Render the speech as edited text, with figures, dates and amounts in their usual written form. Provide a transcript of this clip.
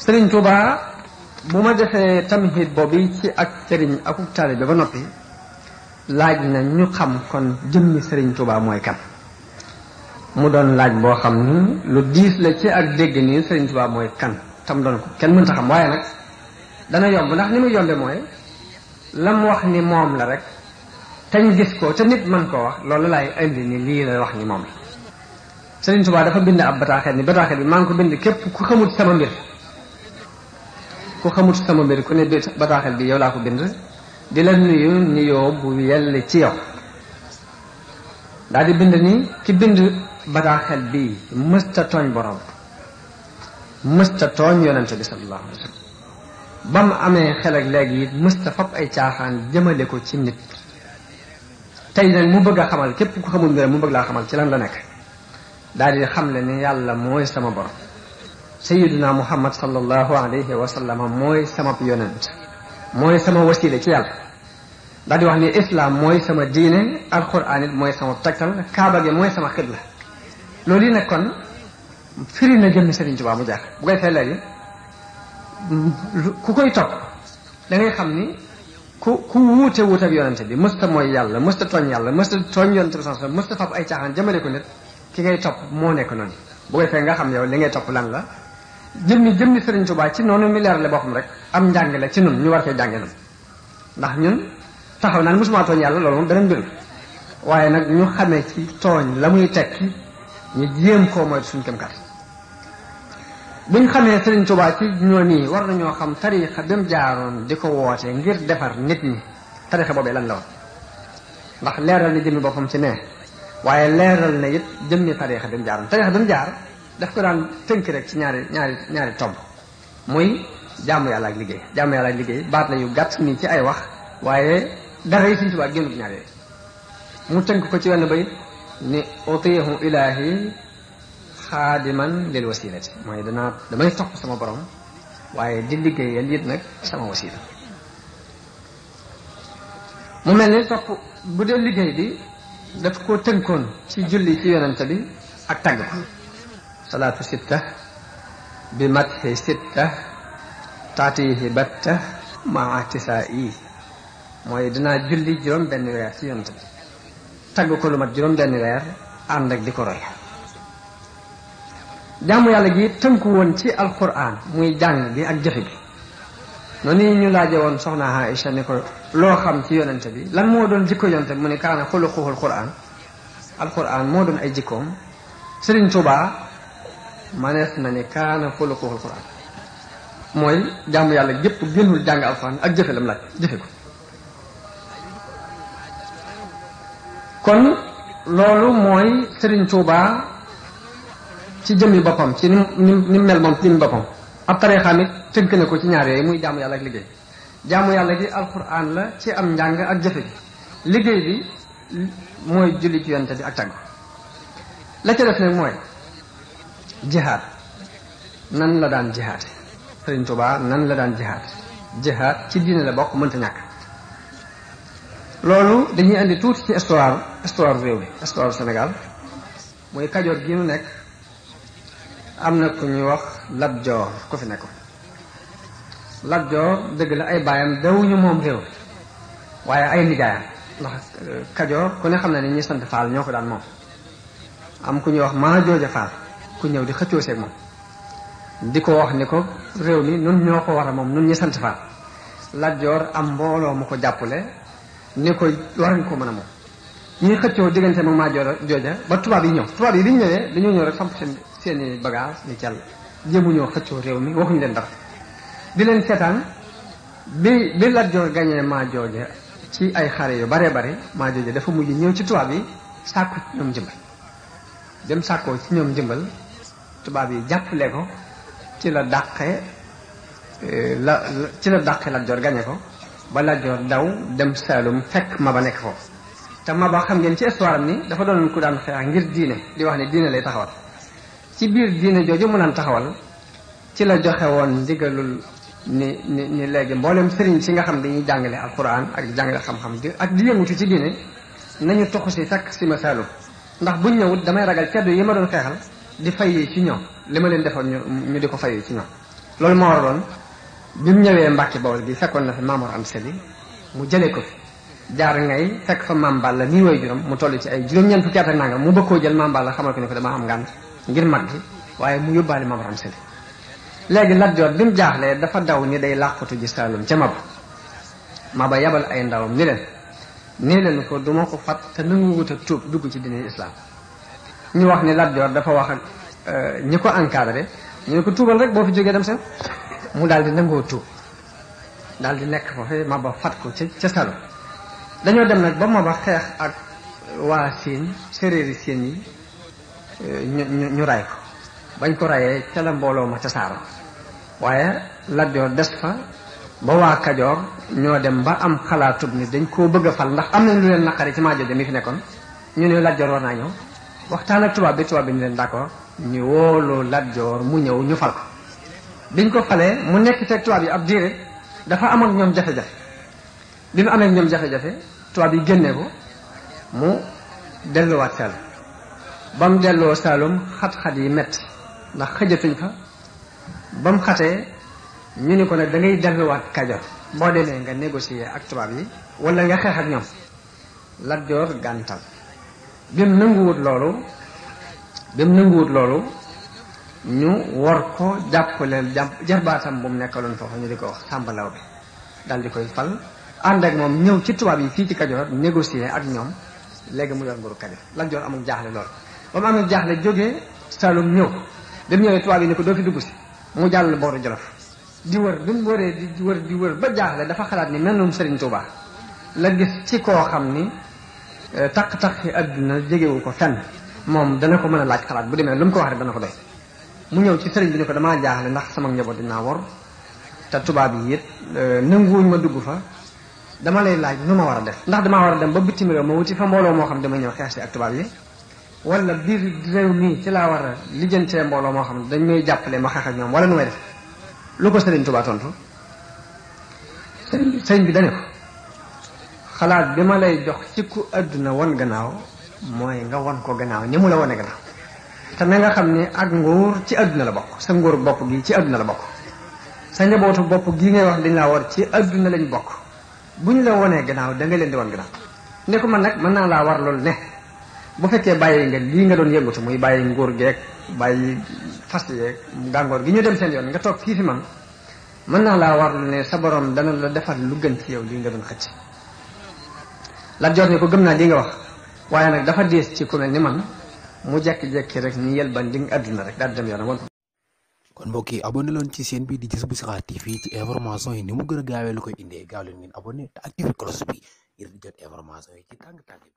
Serigne Touba bu ma defee tamhid boobu ci ak sëriñ akuk taalibe ba noppi laaj na ñu xam kon jëmmi Serigne Touba mooy kan mu doon laaj boo xam ni lu diis la ci ak dégg nii Serigne Touba mooy kan tam doon ko kenn mënta xam waaye nag dana yomb ndax ni muy yombe mooy lam wax ni moom la rek te ñu gis ko te nit mën koo wax loolu laay indi ni lii la wax ni moom la Serigne Touba dafa bind ab bataaxel ni bataaxel bi maa ngi ko bind képp ku xamut sama mbir ku xamut sama mbir ku ne bataaxel bi yow laa ko bind di la nuyu nuyoo bu yell ci yow daal di bind ni ki bind bataaxel bi mësta tooñ borom mësta tooñ yonente bi sallallahu alayhi wa sallam ba mu amee xel ak léegi it mësta fab ay caaxaan jëmale ko ci nit tey nag mu bëgg a xamal képp ku xamul mbir mu bëgg laa xamal ci lan la nekk daal di xamle ni yàlla mooy sama borom sayyiduna muhammad sallallahu alayhi wa sallam mooy sama yonent mooy sama wasila ci yàlla daal di wax ni islam mooy sama diine alquran it mooy sama tegtal kaaba gi mooy sama xibla loolu yi nag kon firi na jëmmi Serigne Touba mu jaar bu koy fee léegi ku koy topp da ngay xam ni ku wuute ak yonente bi mësta mooy yàlla mësta tooñ yàlla mësta tooñ yonente bi sax mësta fab ay caaxaan jëmale ko nit ki ngay topp moo nekk noonu bu koy fee nga xam yow li ngay topp lan la jëmmi Serigne Touba ci noonu mi leerale boppam rek am njàng la ci nun ñu war cee jànge nun ndax ñun taxaw naan mosuma tooñ yàlla loolu moom beneen mbir waaye nag ñu xamee ci tooñ la muy tekki ñu jéem koo mooy suñ kem kat buñ xamee Serigne Touba ci ñoo nii war nañoo xam tariixa bi mu jaaroon di ko woote ngir defar nit ñi tariixa boobee lan la woon ndax leeral na jëmmi boppam ci ne waaye leeral na it jëmmi tariixa bi mu jaaroon tariixa bi mu jaar daf ko daan tënk rek ci ñaari tomb muy jaamu yàlla ak liggéey jaamu yàlla ak liggéey baat la yu gàtt nii ci ay wax waaye dara yi Serigne Touba génnut ñaar yooyu mu tënk ko ci wenn bay ni utiihu ilaahi xaadiman lil wasilati mooy damay topp sama borom waaye di liggéeyal it nag sama wasila mu mel ni topp bu dee liggéey bi daf ko tënkoon ci julli ci yonente bi ak tàgg ko salaatu sitta bi matxi sitta taatihi batta maa tisaa yi mooy dinaa julli juróom benn weer ci yonente bi tàgg ko lu mat juróom benn weer ànd ak di ko roy jaamu yàlla gi tënku woon ci alquran muy jàng bi ak jëfe bi noonu ñu laaje woon soxna Aïcha ni ko loo xam ci yonente bi lan moo doon jikko yonente bi mu ne kaana xuluquhul quran alquran moo doon ay jikkoom Serigne Touba manees na ni kaana xuluquhul quran mooy jaamu yàlla gépp génnul jàng alquran ak jëfe lam laaj jëfe ko kon loolu mooy Serigne Touba ci jëmmi boppam ci ni mel moom ci jëmmi boppam ab tariixam it tënk na ko ci ñaar yooyu muy jaamu yàlla ak liggéey jaamu yàlla gi alquran la ci am njàng ak jëfe gi liggéey bi mooy julli ci yonte bi ak tàggu la ca def nag mooy jihaad nan la daan jihaate Serigne Touba nan la daan jihaad ci diine la bokk mënta ñàkk loolu dañuy indi tuuti ci histoire réew mi histoire Sénégal mooy Kajoor gi nu nekk am na ku ñuy wax Lat Joor ku fi nekkoon Lat Joor dëgg la ay baayam dawuñu moom réew waaye ay nijaayam ndax Kajoor ku ne xam na ni ñi sant Faal ñoo ko daan moom am ku ñuy wax maa jooja Faal ku ñëw di xëccoo seeg moom di ko wax ni ko réew mi nun ñoo ko war a moom nun ñi sant Faal Lat Joor am mbooloo mu ko jàppale ni ko war nga ko mën a moom ñuy xëccoo diggante moom maa jooja ba tubaab yi ñëw tubaab yi bi ñu ñëwee dañoo ñëw rek samp seeni bagage ni cell jéemuñoo xëccoo réew mi waxuñu leen dara di leen seetaan bi Lat Joor gañee maa jooja ci ay xare yu bare bare maa jooja dafa mujj ñëw ci tubaab yi sàkku ci ñoom jëmbal dem sàkkoo ci ñoom jëmbal tubaab yi jàppale ko ci la dàqe Lat Joor gañe ko ba Lat Joor daw dem Saalum fekk Maba nekk foofu te Maba xam ngeen ci histoire am ni dafa doon ku daan xeex ngir diine di wax ne diine lay taxawal ci biir diine jooju mu naan taxawal ci la joxe woon ndigalul ni léegi mboolem sëriñ si nga xam dañuy jàngale alquran ak di jàngale xam-xam ak di yëngutu ci diine nañu toxu si fekk si ma Saalum ndax buñ ñëwut damay ragal ceddo yi ma doon xeexal di fayee ci ñoom li ma leen defoon ñu di ko fayee ci ñoom loolu moo waraloon bi mu ñëwee Mbàkke Bawol gi fekkoon na fi Maam Mor Anta Sali mu jëlee ko fi jaar ngay fekk fa Maam Balla nii way juróom mu toll ci ay juróom-ñeent fukki at ak nangam mu bëgg koo jël Maam Balla xamal ko ne ko damaa am ngànt ngir mag gi waaye mu yóbbaale Maam Mor Anta Sali léegi Lat Joor bi mu jaaxlee dafa daw ni day làqatu ji Saalum ca Maba yabal ay ndawam ni leen ko duma ko fat te nangu wut ak tuub dugg ci diine islam ñu wax ni Lat Joor dafa wax ak ñi ko encadré ñu ne ko tuubal rek boo fi jógee dem seen mu daal di nangoo tuub daal di nekk foofu Maba fat ko ca Saalum dañoo dem nag ba Maba xeex ak waa Siin séréeri Siin yi ñu ray ko bañ ko rayee ca la mbooloo ma ca saaro waaye Lat Joor des fa ba waa Kajoor ñoo dem ba am xalaatub ni dañ koo bëgg a fal ndax am nañ lu leen naqari ci maa jooje mi fi nekkoon ñu ne Lat Joor war naa ñëw waxtaan ak tubaab bi ni leen d'accord ñu woolu Lat Joor mu ñëw ñu fal ko biñ ko falee mu nekk teg tubaab yi ab diire dafa amoon ñoom jafe-jafe bi mu amee ñoom jafe-jafe tubaab yi génnee ko mu delluwaat Saalum ba mu delloo Saalum xat-xat yi metti ndax xëjatuñ fa ba mu xatee ñu ni ko nag da ngay delluwaat Kajoor boo demee nga négocier ak tubaab yi wala nga xeex ak ñoom Lat Joor gàntal bi mu nanguwut loolu ñu war ko jàppaleel jarbaatam bu mu nekkaloon foofu ñu di ko wax Sàmba Lawbe dal di koy fal ànd ak moom ñëw ci tubaab yi fii ci Kajoor négocier ak ñoom léegi mu yor nguuru Kajoor Lat Joor amul jaaxle lool ba mu amul jaaxle jógee Saalum ñëw bi mu ñëwee tubaab yi ni ko doo fi dugg si mu jàll booru Jolof di wër bi mu wëree di wër ba jaaxle dafa xalaat ni mel noonu Serigne Touba la gis ci koo xam ni taq-taq yi àdduna jegewu ko fenn moom dana ko mën a laaj xalaat bu demee lu mu ko wax rek dana ko doy mu ñëw ci sëriñ bi ni ko damaa jaaxle ndax sama njaboot dinaa wor te tubaab yi it nanguwuñ ma dugg fa dama lay laaj nu ma war a def ndax damaa war a dem ba bitim réew ma wuti fa mbooloo moo xam dama ñëw xeex si ak tubaab yi wala biir réew mii ci laa war a lijjantee mbooloo moo xam dañ may jàppale ma xeex ak ñoom wala nu may def lu ko Sëriñ Tuubaa tontu sëriñ bi dane ko xalaat bi ma lay jox ci ku àdduna won gannaaw mooy nga won ko gannaaw ni mu la wone gannaaw te na nga xam ni ak nguur ci àdduna la bokk sa nguur bopp gi ci àdduna la bokk sa njabootu bopp gii ngay wax dañ laa war ci àdduna lañ bokk bu ñu la wonee gannaaw da nga leen di won gannaaw ne ko man nag mën naa laa war loolu ne bu fekkee bàyyi nga lii nga doon yëngatu muy bàyyi nguur geeg bàyyi fas yeeg gàngoor gi ñu dem seen yoon nga toog fii fi man mën naa laa warlu ne sa borom dana la defal lu gën ci yow lii nga doon xëcc Lat Joor ne ko gëm naa li nga wax waaye nag dafa diis ci ku mel ni man mu jekki-jekki rek ni yel ban di nga àdduna rek daal di dem yoonam. kon mbokk yi abonné loon ci seen bi di Gis Bu Sixaar TV ci information yi ni mu gën a gaawee lu koy indee gaaw leen ngeen abonné te activé cloche bi ngir di jot information yi ci tàng-tàng bi